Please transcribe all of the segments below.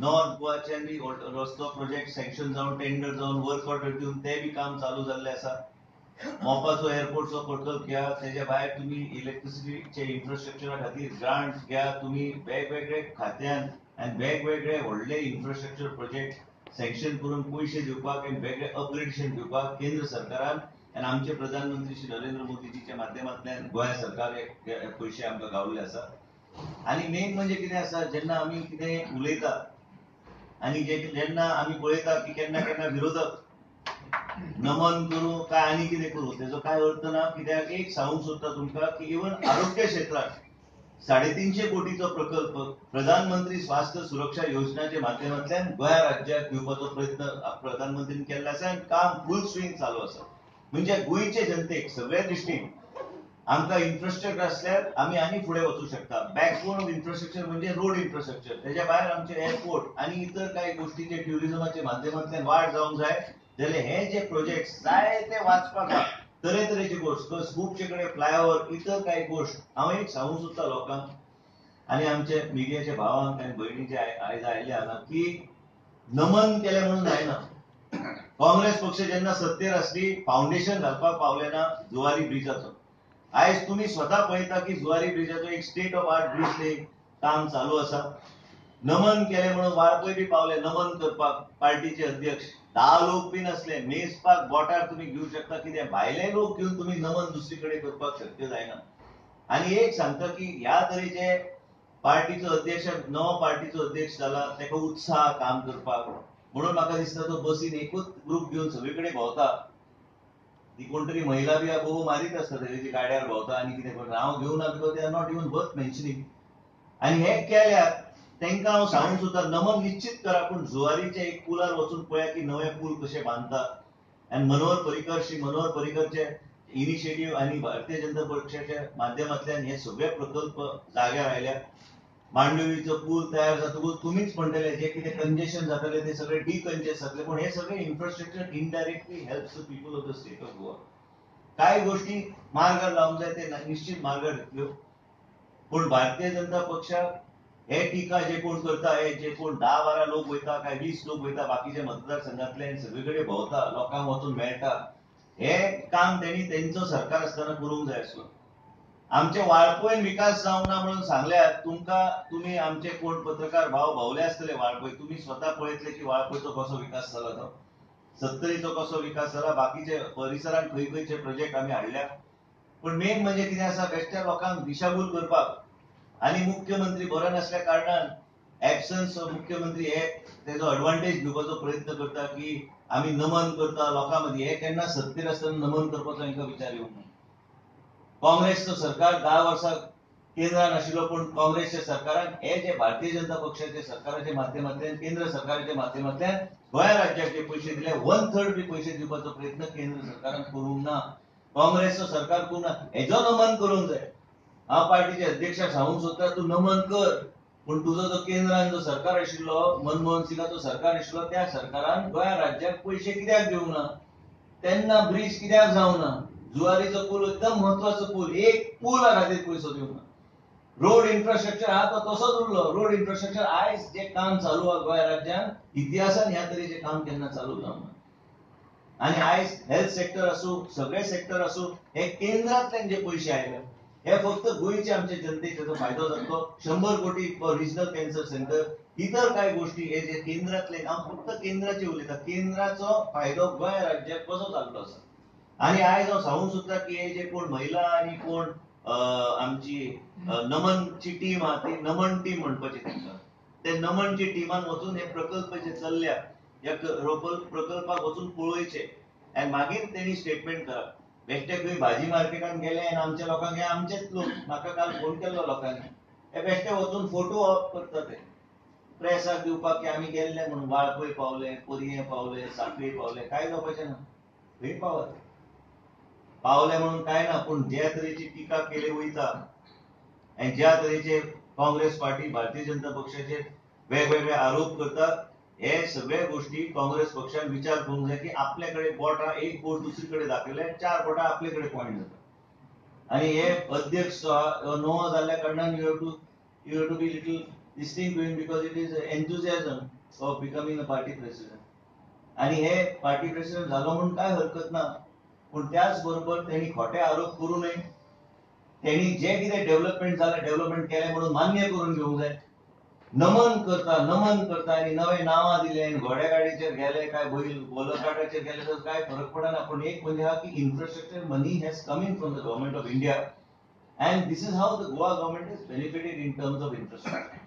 North गोवाच्यान बी रस्तो project sanction जावन tender जावन वर्क ऑर्डर दिवन ते बी काम चालू जाल्ले आसा. मोपाचो एअरपोर्टचो प्रकल्प घ्या, तेज्या भायर तुमी इलेक्ट्रिसिटीचे इन्फ्रास्ट्रक्चरा खातीर ग्रांट घ्या, तुमी वेगवेगळे खात्यान आनी वेगवेगळे व्हडले इन्फ्रास्ट्रक्चर प्रोजेक्ट सँक्शन करून पयशे दिवपाक आनी वेगळे अपग्रेडेशन दिवपाक केंद्र सरकारान आनी आमचे प्रधानमंत्री श्री नरेंद्र मोदीजीच्या माध्यमांतल्यान गोंय सरकार हे पयशे आमकां गावल्ले आसा. आनी मेन म्हणजे कितें आसा, जेन्ना आमी कितें उलयता आनी जेन्ना आमी पळयता की केन्ना केन्ना विरोधक नमन करूं काय आनी कितें करूं तेजो काय अर्थ ना. कित्याक एक सांगूंक सोदता तुमकां की इवन आरोग्य क्षेत्रांत 350 कोटीचो प्रकल्प प्रधानमंत्री स्वास्थ्य सुरक्षा योजनाच्या माध्यमांतल्यान गोंय राज्याक दिवपाचो प्रयत्न प्रधानमंत्रीन केल्लो आसा आनी काम फूल स्विंग चालू आसा. म्हणजे गोंयचे जनतेक सगळ्या दृश्टीन आमकां इन्फ्रास्ट्रक्चर आसल्यार आमी आनी फुडें वचूं शकता. बॅकबोन ऑफ इन्फ्रास्ट्रक्चर म्हणजे रोड इन्फ्रास्ट्रक्चर, तेज्या भायर आमचे एअरपोर्ट आनी इतर कांय गोश्टीचे ट्युरिजमाच्या माध्यमांतल्यान वाड जावंक जाय. जाल्यार हे जे प्रोजेक्ट जायते वाचपाक आहा, तरेतरेची गोश्ट, खुबशे कडेन फ्लायओवर इतर कांय गोश्ट. हांव एक सांगूंक सोदता लोकांक आनी आमचे मिडियाच्या भावांक आनी भयणीचे आयज आयिल्ले हांगा की नमन केलें म्हणून जायना. काँग्रेस पक्ष जेन्ना सत्तेर आसली फावंडेशन घालपाक पावले ना जुवारी ब्रिजाचो. आयज तुमी स्वता पळयता की जुवारी ब्रिजाचो एक स्टेट ऑफ आर्ट ब्रिज काम चालू आसा. नमन केलें म्हणून वाळपय बी पावले नमन करपाक पार्टीचे अध्यक्ष, 10 लोक बी नासले, मेजपाक बोटार तुमी घेवंक शकता कितें भायले लोक घेवन तुमी नमन दुसरी कडेन करपाक शक्य जायना. आनी एक सांगता की ह्या तरेचे पार्टीचो अध्यक्ष, नवो पार्टीचो अध्यक्ष जाला ताका उत्साह काम करपाक, म्हणून म्हाका दिसता तो बसीन एकूच ग्रूप घेवन सगळे कडेन भोंवता. ती कोण तरी महिला बी बोबो मारीत आसता तेजी गाड्यार भोंवता आनी कितें करता, हांव घेवना because they are not even worth mentioning. आनी हे केल्यार तांकां हांव सांगूंक सोदता नमन निश्चित करा, पूण जुवारीच्या एक पुलार वचून पळया की नवे पूल कशे बांदता. आनी मनोहर पर्रीकर, श्री मनोहर पर्रीकरचे इनिशिएटीव आनी भारतीय जनता पक्षाच्या माध्यमांतल्यान हे सगळे प्रकल्प जाग्यार आयल्या. मांडवीचो पूल तयार जातकूच तुमीच म्हणटले जे कितें कंजेशन जाताले ते सगळे डिकंजेस्ट जातले, पूण हे सगळे infrastructure indirectly helps the people of the state of Goa. कांय गोश्टी मार्गार लावंक जाय ते निश्चित मार्गार येतल्यो, पूण भारतीय जनता पक्षाक हे टिका जे कोण करता, हे जे कोण 10-12 लोक वयता काय 20 लोक वयता बाकीच्या मतदारसंघातले आनी सगळे कडेन भोंवता, लोकांक वचून मेळटा, हे काम तेणी तेंचो सरकार आसतना करूंक जाय आसलो. आमचे वाळपयन विकास जावंक ना म्हणून सांगल्यार तुमकां, तुमी आमचे कोण पत्रकार भाव भोंवले आसतले वाळपय, तुमी स्वता पळयतले की वाळपयचो कसो विकास जाला तो, सत्तरीचो कसो विकास जाला, बाकीचे परिसरांत खंय खंयचे प्रोजेक्ट आमी हाडल्या. पूण मेन म्हणजे कितें आसा, बेश्ट्या लोकांक दिशाभूल करपाक आनी मुख्यमंत्री बरो नासल्या कारणान एबसन्स ऑफ मुख्यमंत्री हे तेजो एडवांटेज घेवपाचो प्रयत्न करता की आमी नमन करता लोकां मदीं. हे केन्ना सत्तेर आसतना नमन करपाचो हांकां विचार येवंक ना. काँग्रेसचो सरकार 10 वर्सां केंद्रान आशिल्लो, पूण काँग्रेसच्या सरकारान हे जे भारतीय जनता पक्षाच्या सरकाराच्या माध्यमांतल्यान, केंद्र सरकाराच्या माध्यमांतल्यान गोंय राज्याक जे पयशे दिले 1/3 बी पयशे दिवपाचो प्रयत्न केंद्र सरकारान करूंक ना, काँग्रेसचो सरकार करूंक ना. हेजो नमन करूंक जाय. हांव पार्टीचे अध्यक्षाक सांगूंक सोदता, तूं नमन कर, पूण तुजो जो केंद्रान जो सरकार आशिल्लो, मनमोहन सिंगाचो सरकार आशिल्लो, त्या सरकारान गोंय राज्याक पयशे कित्याक दिवंक ना, तेन्ना ब्रिज कित्याक जावंक ना, जुवारीचो पूल एकदम म्हत्वाचो पूल, एक पुला खातीर पयसो दिवंक ना. रोड इन्फ्रास्ट्रक्चर आहा तो तसोच उरलो. रोड इन्फ्रास्ट्रक्चर आयज जे काम चालू आहा गोंय राज्यान, इतिहासान ह्या तरेचें काम केन्ना चालू जावंक ना. आनी आयज हेल्थ सेक्टर आसूं, सगळे सेक्टर आसूं, हे केंद्रांतल्यान जे पयशे आयले हे फक्त गोंयचे आमचे जनतेक तेजो फायदो जातलो. 100 कोटी फॉर रिजनल कॅन्सर सेंटर, इतर कांय गोश्टी हे जे केंद्रांतले, हांव फक्त केंद्राचे उलयता, केंद्राचो फायदो गोंय राज्याक कसो जाल्लो आसा. आनी आयज हांव सांगूंक सोदता की हे जे कोण महिला आनी कोण आमची नमनची टीम आहा, ती नमन टीम म्हणपाची तांकां, ते नमनची टिमान वचून हे प्रकल्प जे चल्ल्या ह्या प्रकल्पाक वचून पळोवचे आनी मागीर तेणी स्टेटमेंट करप. बेश्टे खंय भाजी मार्केटान गेले आनी आमच्या लोकांक, हे आमचेच लोक, म्हाका काल फोन केल्लो लोकांनी, हे बेश्टे वचून फोटो ऑफ करता ते प्रेसाक दिवपाक की आमी गेल्ले म्हणून, वाळपय पावले, पोरयें पावले, सांखळी पावले. कांय जावपाचें ना, खंय पावत पावले म्हणून कांय ना, पूण ज्या तरेची टिका केली वयता आनी ज्या तरेचे काँग्रेस पार्टी भारतीय जनता पक्षाचेर वेगवेगळे आरोप करतात, हे सगळे गोष्टी काँग्रेस पक्षान विचार करूंक जाय की आपले कडेन बोटां, एक बोट दुसरी कडेन दाखयले, 4 बोटां आपले कडेन पॉयंट जाता. आनी हे अध्यक्ष नवो जाल्ल्या कारणान you have to be little this thing to him because it is enthusiasm of becoming a party president. आणि हे पार्टी प्रेसिडेंट झालो म्हणून काय हरकत ना, पूण त्याच बरोबर त्यांनी खोटे आरोप करू नये. त्यांनी जे कितें डेव्हलपमेंट जालें डेव्हलपमेंट केलें म्हणून मान्य करून घेवंक जाय. नमन करता नमन करता आनी नवे नांवां दिले आनी घोड्या गाडयेचेर गेले काय बैल बैलगाड्याचेर गेले तर काय फरक पडना. पूण एक म्हणजे हा की infrastructure money has coming from the government of India and this is how the Goa government has benefited in terms of infrastructure.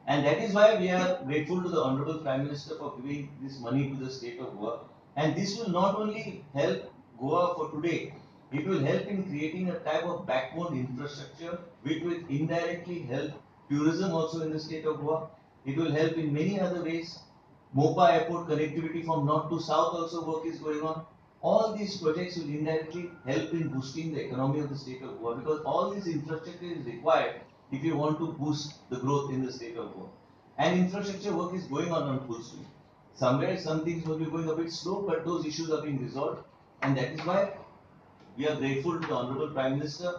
And that is why we are grateful to the Honorable Prime Minister for giving this money to the state of Goa. And this will not only help Goa for today, it will help in creating a type of backbone infrastructure which will indirectly help tourism also in the state of Goa. It will help in many other ways. Mopa airport connectivity from north to south also work is going on. All these projects will indirectly help in boosting the economy of the state of Goa, because all this infrastructure is required if you want to boost the growth in the state of Goa. And infrastructure work is going on full swing. Somewhere some things will be going a bit slow, but those issues are being resolved. And that is why we are grateful to the Honorable Prime Minister.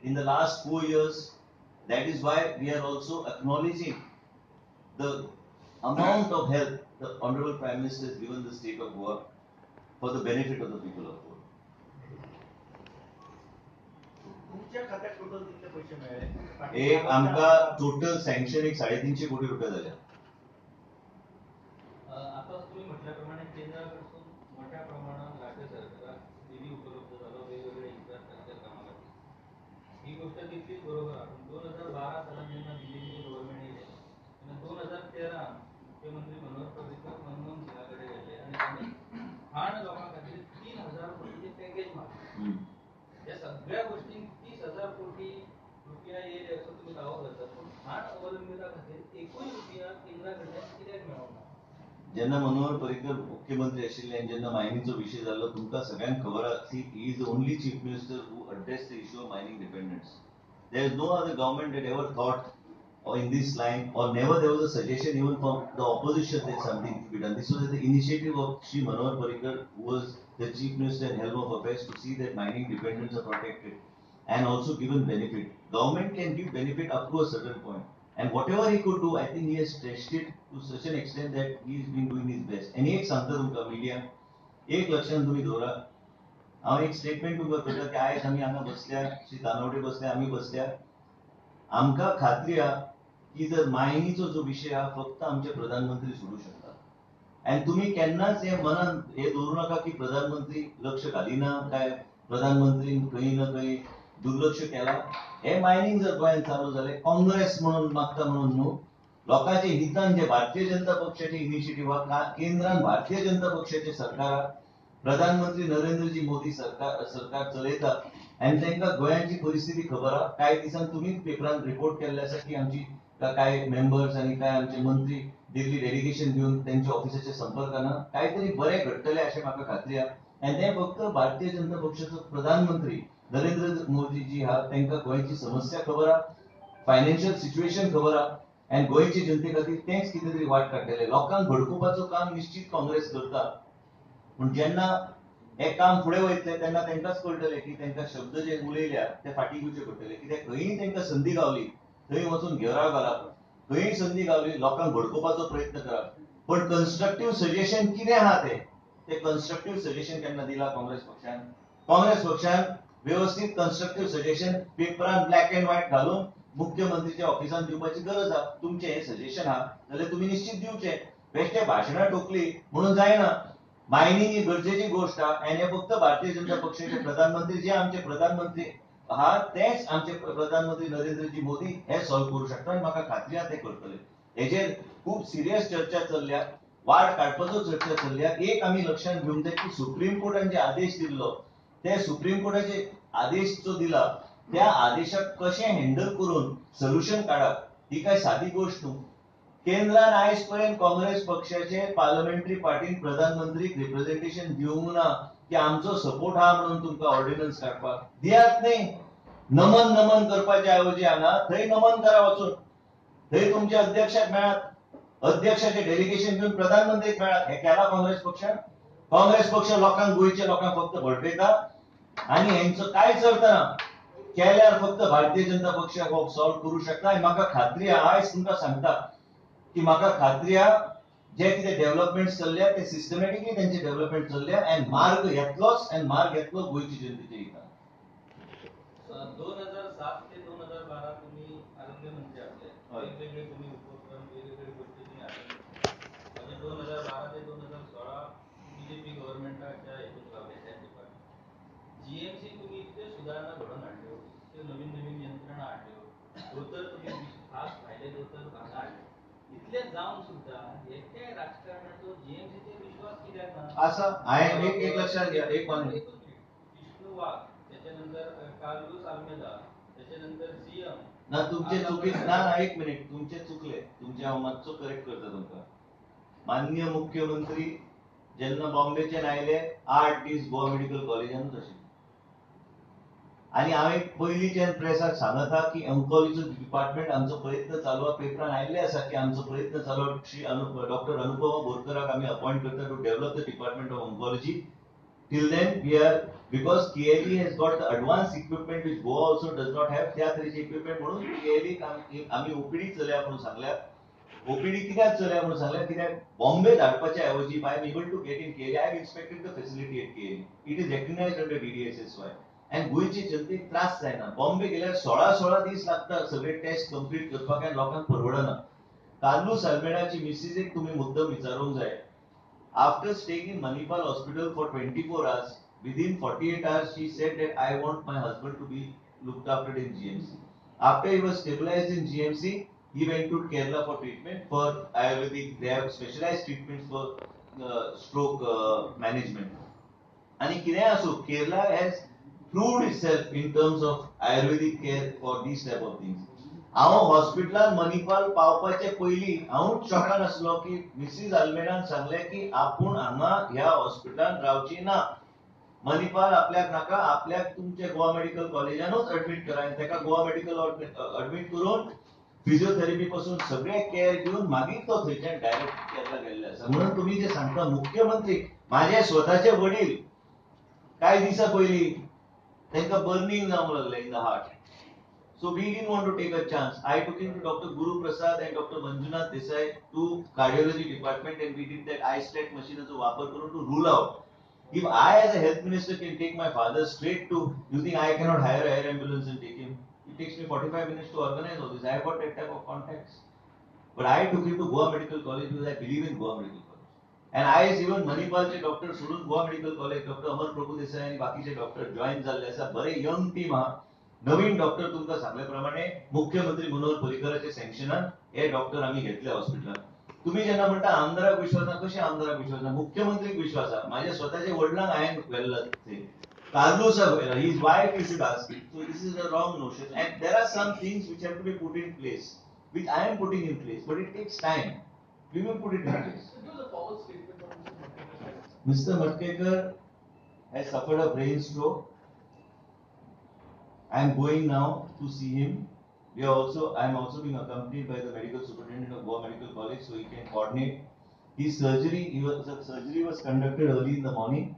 In the last 4 years, that is why we are also acknowledging the amount of help the Honorable Prime Minister has given the state of Goa for the benefit of the people of Goa. तुमच्या खात्यात total कितले पैसे मेळ्ळे? एक आमकां total sanction एक 350 कोटी रुपया जाल्या. आता तुम्ही म्हटल्याप्रमाणे केंद्राकडसून मोठ्या प्रमाणात राज्य सरकाराक निधी उपलब्ध झालो वेगवेगळ्या इन्फ्रास्ट्रक्चर कामा खातीर. ही गोष्ट तितलीच बरोबर आहा. पूण 2012 सालान जेन्ना बीजेपीचे गव्हर्मेंट येयलें तेन्ना 2013 मुख्यमंत्री मनोहर पर्रीकर मनमोहन सिंगा कडेन गेल्ले आनी तांणी खाण लोकां खातीर 3,000 कोटीचे पॅकेज मागलें. ह्या सगळ्या गोष्टींक 30,000 कोटी रुपया येयले असो तुमी दावो करतात, पूण खाण अवलंबिता खातीर एकूय रुपया केंद्रा कडल्यान कित्याक मेळोंक ना? जेन्ना मनोहर पर्रीकर मुख्यमंत्री आशिल्ले आनी जेन्ना मायनिंगचो विशय जाल्लो, तुमकां सगळ्यांक खबर आसा he is the only chief minister who address the issue of mining dependence. There is no other government that ever thought or in this line, or never there was a suggestion even from the opposition that something to be done. This was the initiative of Shri Manohar Parrikar, who was the chief minister and helm of affairs, to see that mining dependents are protected and also given benefit. Government can give benefit up to a certain point, and whatever he could do, I think he has stretched it to such an extent that he has been doing his best. आनी एक सांगता तुमकां media, एक लक्षांत तुमी दवरा, हांव एक स्टेटमेंट तुमकां करता की आयज आमी हांगा बसल्या, श्री तानावडे बसल्या, आमी बसल्या, आमकां खात्री आहा की जर मायनीचो जो विशय आहा फक्त आमचे प्रधानमंत्री सोडू शकता. आनी तुमी केन्नाच हे मनान हे दवरूं नाका की प्रधानमंत्री लक्ष घालिना काय प्रधानमंत्री खंय ना खंय दुर्लक्ष केला. हे मायनिंग जर गोंयांत चालू जालें, काँग्रेस म्हणून मागता म्हणून न्हू, लोकांचे हितान जे भारतीय जनता पक्षाचे इनिशिएटीव आहा, केंद्रान भारतीय जनता पक्षाचे सरकार आहा, प्रधानमंत्री नरेंद्रजी मोदी सरकार चलयता आनी तांकां गोंयांची परिस्थिती खबर आहा. कांय दिसान तुमीच पेपरान रिपोर्ट केल्ले आसा की आमची काय मेंबर्स आनी काय आमचे मंत्री दिल्ली डेलिगेशन घेवन तेंच्या ऑफिसाच्या संपर्कान काय तरी बरें घडटलें अशें म्हाका खात्री आहा. आनी तें फक्त भारतीय जनता पक्षाचो प्रधानमंत्री नरेंद्र मोदीजी आहा, तांकां गोंयची समस्या खबर आहा, फायनान्शियल सिच्युएशन खबर आहा आनी गोंयचे जनते खातीर तेंच कितें तरी वाट काडटले. लोकांक भडकुपाचो काम निश्चित काँग्रेस करता, पूण जेन्ना हें काम फुडें वयतलें तेन्ना तांकांच कळटलें की तांकां शब्द जे उलयल्या ते फाटीं घेवचे पडटले. कित्याक खंयी तांकां संदी गावली थंय वचून घेराव घालप, खंयी संदी गावली लोकांक भडकुपाचो प्रयत्न करप. पण कन्स्ट्रक्टीव सजेशन कितें आहा तें कन्स्ट्रक्टीव सजेशन केन्ना दिलां काँग्रेस पक्षान? काँग्रेस पक्षान व्यवस्थीत कन्स्ट्रक्टीव सजेशन पेपरान ब्लॅक अँड व्हायट घालून मुख्यमंत्रीच्या ऑफिसान दिवपाची गरज आहा. तुमचें हें सजेशन आहा जाल्यार तुमी निश्चित दिवचें. बेश्टे भाशणां ठोकली म्हणून जायना. मायनिंग ही गरजेची गोष्ट आहा आनी हें फक्त भारतीय जनता पक्षाचे प्रधानमंत्री जे आमचे प्रधानमंत्री आहा तेच आमचे प्रधानमंत्री नरेंद्रजी मोदी हे सॉल्व करूं शकता आनी म्हाका खात्री आहा ते करतले. हेजेर खूब सिरियस चर्चा चल्ल्या, वाट काडपाचो चर्चा चल्ल्या. एक आमी लक्षांत घेवंक जाय की सुप्रीम कोर्टान जे आदेश दिल्लो ते सुप्रीम कोर्टाचे आदेश जो दिला त्या आदेशाक कशें हँडल करून सोल्युशन काडप ही काय सादी गोष्ट न्हू. केंद्रान आयज पर्यंत काँग्रेस पक्षाचे पार्लमेंटरी पार्टीन प्रधानमंत्रीक रिप्रेझेंटेशन दिवंक ना की आमचो सपोर्ट आहा म्हणून तुमकां ऑर्डिनन्स काडपाक दियात न्ही. नमन नमन करपाचे ऐवजी हांगा थंय नमन करा वचून, थंय तुमच्या अध्यक्षाक मेळात, अध्यक्षाचे डेलिगेशन घेवन प्रधानमंत्रीक मेळात. हें केलां काँग्रेस पक्षान? काँग्रेस पक्ष लोकांक, गोंयच्या लोकांक फक्त भडकयता आनी हेंचो कांयच अर्थ ना. केल्यार फक्त भारतीय जनता पक्ष हो सॉल्व करूं शकता आनी म्हाका खात्री आहा, आयज तुमकां सांगता की म्हाका खात्री आहा जे कितें डेव्हलपमेंट चल्ल्या ते सिस्टमॅटिकली तेंचे डेव्हलपमेंट चल्ल्या आनी मार्ग येतलोच आनी मार्ग येतलो गोंयची जनतेच्या हितान. 2007 ते 2012 तुम्ही आरोग्य मंत्री असले, वेगवेगळे तुम्ही उपक्रम, वेगवेगळे गोष्टी तुम्ही हाताळल्या. म्हणजे 2012 ते 2016 बीजेपी गव्हर्नमेंटाच्या हेतून रावले हेल्थ डिपार्टमेंट. जीएमसी तुम्ही इतक्यो सुदारणा घडोवन हाडल्यो, इतक्यो नवीन नवीन यंत्रणा हाडल्यो, दोतोर तुम्ही खास भायले दोतोर हांगा हाडले, इतले जावन सुद्दां एके राजकारणाचो जीएमसीचेर विश्वास कित्याक ना? आसा. हांवें एक एक लक्षात घ्या, एक मिनिट. विष्णू वाघ, त्याच्या नंतर कार्लूस आल्मेदा, त्याच्या नंतर सीएम. ना तुमचे चुकी ना, ना एक मिनिट, तुमचे चुकले, तुमचे हांव मातसो करेक्ट करता तुमकां. माननीय मुख्यमंत्री जेन्ना बॉम्बेच्यान आयले 8 दीस गोवा मेडिकल कॉलेजानूच आशिल्ले आनी हांवें पयलींच्यान प्रेसाक सांगता की ऑन्कोलॉजी डिपार्टमेंट आमचो प्रयत्न चालू आहा, पेपरान आयिल्ले आसा की आमचो प्रयत्न चालू आहा. श्री डॉक्टर अनुपमा बोरकराक आमी अपॉयंट करता to develop the department of oncology. Till then we are, because KLE has got the advanced equipment which Goa also does not have, त्या तरेचे इक्विपमेंट म्हणून KLE आमी ओपीडी चलया म्हणून सांगल्या. ओपीडी कित्याक चलया म्हणून सांगल्या, कित्याक बॉम्बे धाडपाच्या ऐवजी I am able to get in KLE. I have inspected the facility at KLE, it is recognised under DDSSY. आनी गोंयचे जनतेक त्रास जायना. बॉम्बे गेल्यार 16-16 दीस लागता सगळे टेस्ट कंप्लीट करपाक आनी लोकांक परवडना. कार्लूस आल्मेडाची मिसीसेक तुमी मुद्दम विचारूंक जाय. After staying in Manipal Hospital for 24 hours, within 48 hours she said that I want my husband to be looked after in GMC. After he was stabilized in GMC, he went to Kerala for treatment for Ayurvedic. They have specialized treatments for stroke management. And कितेंय आसूं, Kerala has proved itself in terms of Ayurvedic care for these type of things. हांव हॉस्पिटलान मणिपाल पावपाचे पयलीं हांवूच शॉकान आसलो की मिसीस आल्मेडान सांगलें की आपूण हांगा ह्या हॉस्पिटलान रावची ना, मणिपाल आपल्याक नाका, आपल्याक तुमच्या गोवा मेडिकल कॉलेजानूच एडमीट करा. आनी ताका गोवा मेडिकल एडमीट करून फिजिओथेरपी पासून सगळे केअर घेवन मागीर तो थंयच्यान डायरेक्ट केरला गेल्ले आसा. म्हणून तुमी जे सांगता मुख्यमंत्री, माझे स्वताचे वडील कांय दिसां पयलीं तांकां बर्निंग जावंक लागलें in the heart. So we didn't want to take a chance. I took him to Dr. Guru Prasad and Dr. Manjunath Desai to cardiology department, and we did that iStat machine जो वापर करून to rule out. If I as a health minister can take my father straight to, you think I cannot hire an air ambulance and take him? It takes me 45 minutes to organize all this. I have got that type of contacts. But I took him to Goa Medical College because I believe in Goa Medical College. And I even मणिपालचे doctor सोडून Goa medical college doctor Amar Prabhu Desai आनी बाकीचे doctor join जाल्ले आसा. बरे young team आहा. नवीन doctor तुमकां सांगले प्रमाणे मुख्यमंत्री मनोहर पर्रीकराचे सँक्शनान हे डॉक्टर आमी घेतले हॉस्पिटलान. तुम्ही जेन्ना म्हणटा आमदाराक विश्वास ना, कशें आमदाराक विश्वास ना? मुख्यमंत्रीक विश्वास आहा. माझ्या स्वताच्या वडिलांक हांवें व्हेल्ला थंय, कार्लूसाक व्हेला, his wife you should ask. So this is a wrong notion and there are some things which have to be put in place, which I am putting in place, but it takes time. We will put it in place. Mr. Matkekar has suffered a brain stroke. I am going now to see him. I am also being accompanied by the medical superintendent of Goa Medical College, so he can coordinate. His surgery, the surgery was conducted early in the morning,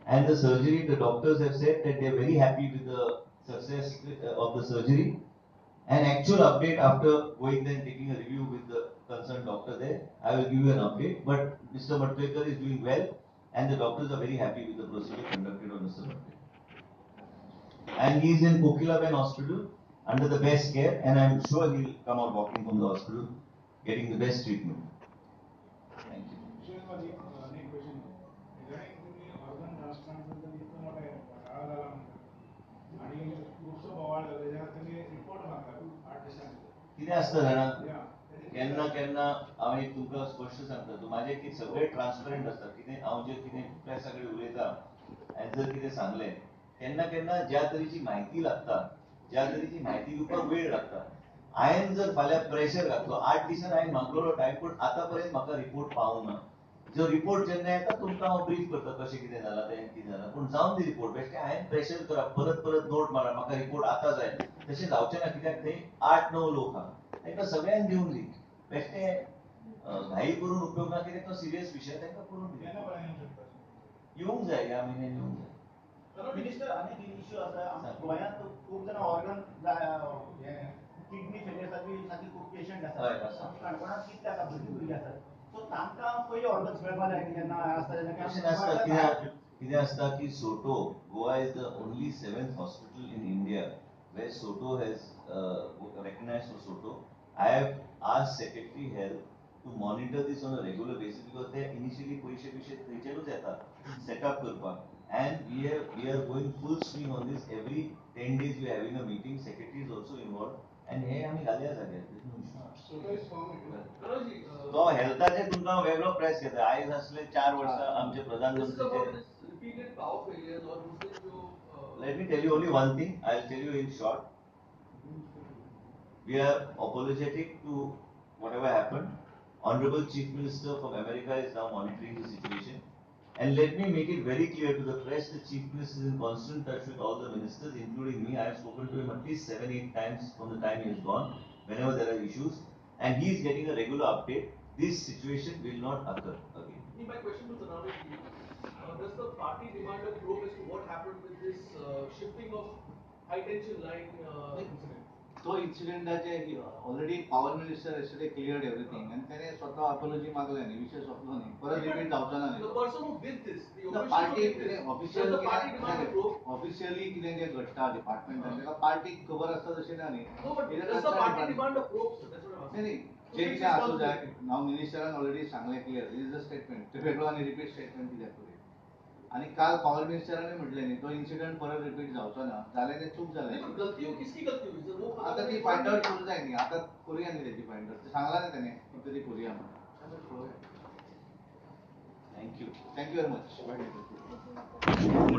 and the surgery, the doctors have said that they are very happy with the success of the surgery. An actual update after going there and taking a review with the concerned doctor there, I will give you an update. But Mr. Matkekar is doing well, and the doctors are very happy with the procedure conducted on Mr. Matkekar. And he is in Kokilaben Hospital under the best care, and I am sure he will come out walking from the hospital, getting the best treatment. Thank you. कितें आसता जाणा, केन्ना केन्ना हांव एक तुमकां स्पश्ट सांगता, तूं म्हाजें की सगळें ट्रान्सपरंट आसता. कितें हांव जें कितें प्रेसा कडेन उलयता आनी जर कितें सांगलें, केन्ना केन्ना ज्या तरेची म्हायती लागता, ज्या तरेची म्हायती दिवपाक वेळ लागता. हांवें जर फाल्यां प्रेशर घातलो, 8 दिसान हांवें मागलेलो टायम, पूण आतां पर्यंत म्हाका रिपोर्ट पावूंक ना. जो रिपोर्ट जेन्ना येता तुमकां हांव ब्रीफ करता कशें कितें जालां तें कितें जालां, पूण जावन दी रिपोर्ट. बेश्टें हांवें प्रेशर करप, परत परत नोट मारप, म्हाका रिपोर्ट आतां जाय, तशें जावचें ना. कित्याक थंय 8-9 लोक आहा, तांकां सगळ्यांक दिवन दी. बेश्टें घाई करून उपयोग ना, कित्याक तो सिरियस विशय, तांकां करून दी. येवंक जाय, ह्या म्हयन्यान येवंक जाय. मिनिस्टर, आनी एक इश्यू आसा गोंयांत, खूब जाणां ऑर्गन किडनी फेलियर सारकी खूब पेशंट आसात काणकोणांत कितले आसा भुरगीं भुरगीं आसात सो तांकां पयलीं ऑर्गन्स मेळपा जाय जेन्ना आसता तेन्ना कितें आसता की SOTO Goa is the only 7th hospital in India where SOTO has recognized for SOTO. I have asked Secretary Health to monitor this on a regular basis because they initially पयशे Bysshe थंयच्यानूच येता setup करपाक and we are going full swing on this. Every 10 days we are having a meeting. Secretary is also involved and हे आमी घालया जाग्यार. तो हेल्थाचे तुमकां वेगळो प्रेस घेता. आयज आसले 4 वर्सां आमचे प्रधानमंत्रीचे. Let me tell you only one thing. I will tell you in short. We are apologetic to whatever happened. Honorable Chief Minister from America is now monitoring the situation. And let me make it very clear to the press, the Chief Minister is in constant touch with all the ministers, including me. I have spoken to him at least 7-8 times from the time he has gone, whenever there are issues. And he is getting a regular update. This situation will not occur again. My question to Tanave is, does the party demand a probe as to what happened with this shifting of high tension line incident? तो इन्सिडेंटाचे already power minister yesterday cleared everything आणि त्याने स्वतः apology मागले न्ही, विषय सोंपलो न्ही, परत repeat जावचो ना न्ही. पार्टी ऑफिशियली कितें जें घडटा डिपार्टमेंटान ताका पार्टीक खबर आसता तशें ना न्ही. न्ही जें कितें आसूं जाय नाव मिनिस्टरान ऑलरेडी सांगलें क्लियर is the statement ते वेगळो आनी रिपीट स्टेटमेंट कित्याक करूया. आनी काल पावर मिनिस्टरानूय म्हटलें न्ही तो इन्सिडंट परत रिपीट जावचो ना, जालें तें चूक जालें. आतां ती फायंड आवट करूं जाय न्ही, आतां करुया न्ही तेजी फायंड आवट, सांगलां न्ही तेणें फक्त ती करुया म्हणून. Thank you, thank you very much.